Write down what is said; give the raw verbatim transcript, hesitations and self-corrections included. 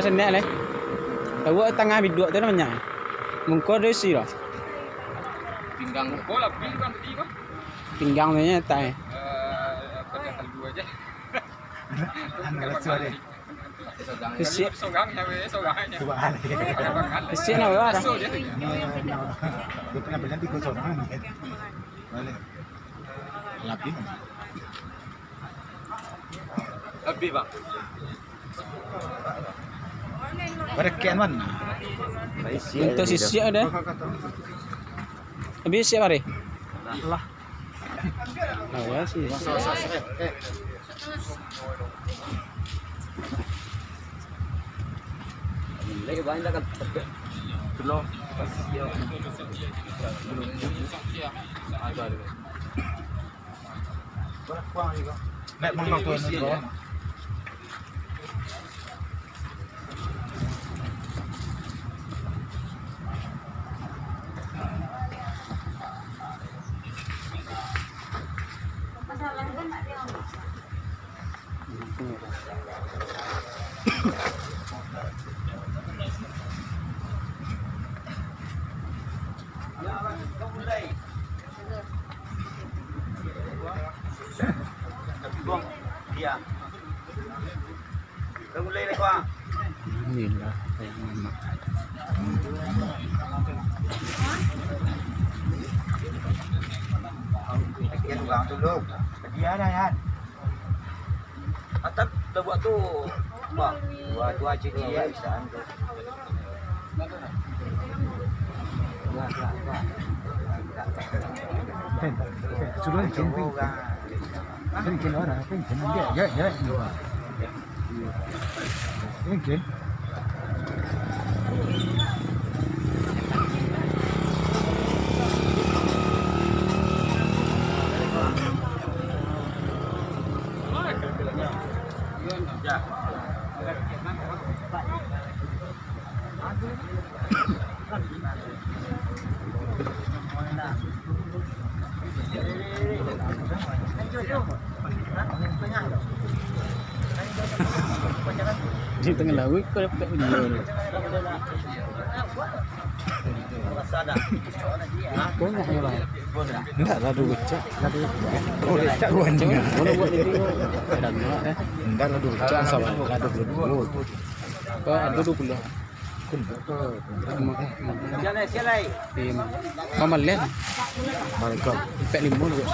Senek leh. Tahu tangah biduak tu namonyo. Mungko do isi lah. Pinggang. Mungko lah, pinggang tadi, Bang. Pinggang tu nyo tai. Eh, apa dah kalu aja. Anu, lesu ari. Isi. Sogang, ya, weh, sogang, ya. Coba ari. Isi nak berapa? Masuk je tu. No, no, no. Dia pernah bilang tiga sogang. Balik. Lapih. Habis, Bang. Pada kian mana? Untuk sisiak ada. Habis siap hari? Lah. Awal sih. Lagi banyak kan. Belum. Ada, ada. Nek mangkau tu, nek. Inilah yang enak. Dia orang tu, Luk. Dia dah, Yan. Atap dah buat tu. Wah, dua, dua je dia, ya, bisaan tu. Sudah, jemping. Jemping orang, jemping. Ya, ya, ya. Jemping. Di tangah lauik kau dapek video tu. Banyak orang. Ndak lah, ado rucak. Ado rucak. Oh, rucak. Mana buat itu? Ada dua, eh. Ndak lah, ado rucak, sabar. Ado dua. Apa, ado dua puluh. Iya, Mak. Mama Len. Mangkok. Empat lima dulu.